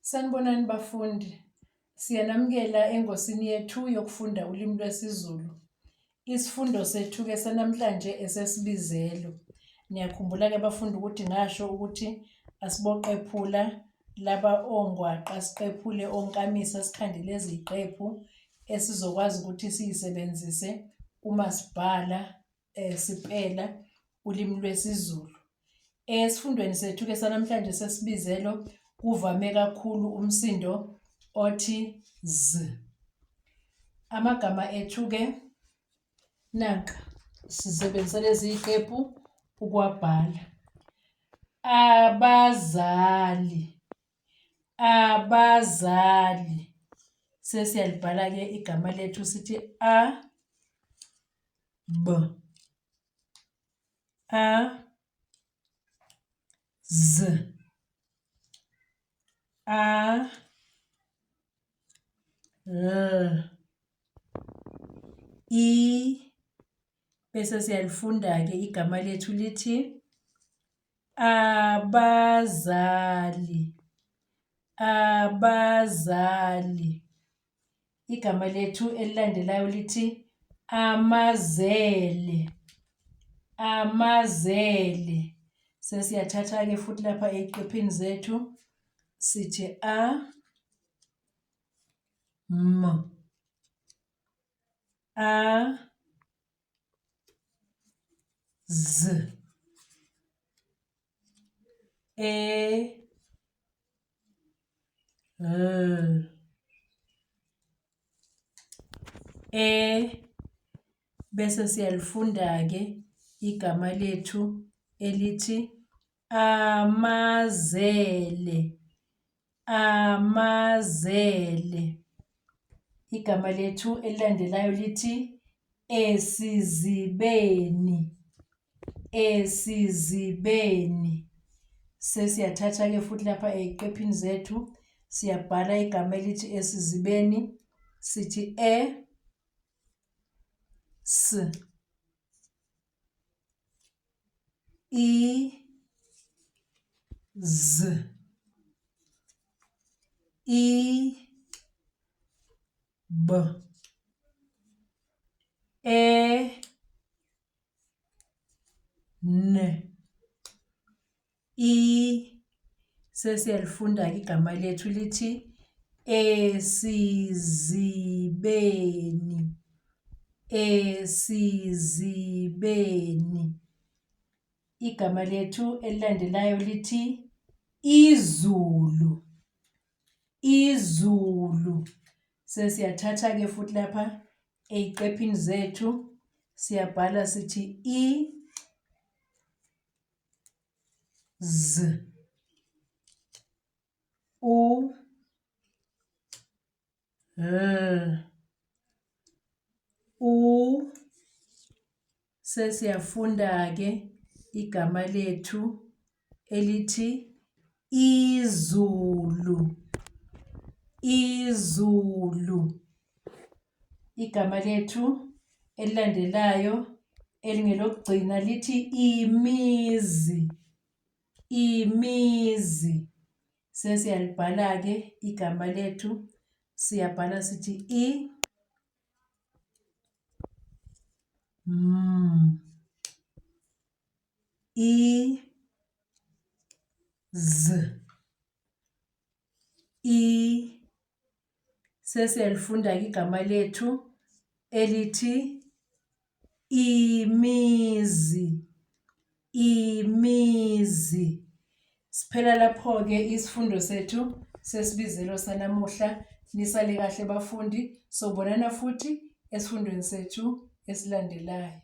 Sanibonani bafundi, siyanamukela engosini yethu yokufunda ulimi lwesiZulu. Isifundo sethu-ke sanamhlanje esesibizelo. Niyakhumbula-ke bafundi ukuthi ngasho ukuthi asiboqephula laba ongwaqa, siqephule onkamisa, sikhande lezi y'qephu esizokwazi ukuthi siy'sebenzise uma sibhala sipela ulimi lwesiZulu. Esifundweni sethu-ke sanamhlanje sesibizelo kuvame kakhulu umsindo othi z. Amagama ethu-ke nanka sisebenzisa lezi y'qephu ukuwabhala. Abazali, abazali. Sesiyalibhala-ke igama lethu sithi a, b, a, z, a, l, i. Bese siyalifunda-ke igama lethu lithi abazali, abazali. Igama lethu elilandelayo lithi amazele, amazele. Sesiyathatha-ke futhi lapha ey'qephini zethu sithi a, m, a, z, e, L E bese siyalifunda-ke igama lethu elithi amazele, amazele. Igama lethu elilandelayo lithi esizibeni. Esizibeni. Sesiyathatha-ke futhi lapha ey'qephini zethu, siyabhala igama elithi esizibeni, sithi e, s, i, z, i, b, e, N I. Sesiyalifunda-ke igama lethu lithi esizibeni, esizibeni. Igama lethu elilandelayo lithi izulu, izulu. Sesiyathatha-ke futhi lapha ey'qephini zethu siyabhala sithi i, z, u, l, u. Sesiyafunda-ke igama lethu elithi izulu, izulu. Igama lethu elilandelayo elingelokugcina lithi imizi, imizi. Sesiyalibhala-ke igama lethu, siyabhala sithi i, M, I, Z, I. Sesiyalifunda-ke igama lethu elithi imizi, imizi. Siphela lapho-ke isifundo sethu sesibizelo sanamuhla. Nisale kahle bafundi, sobonana futhi esifundweni sethu esilandelayo.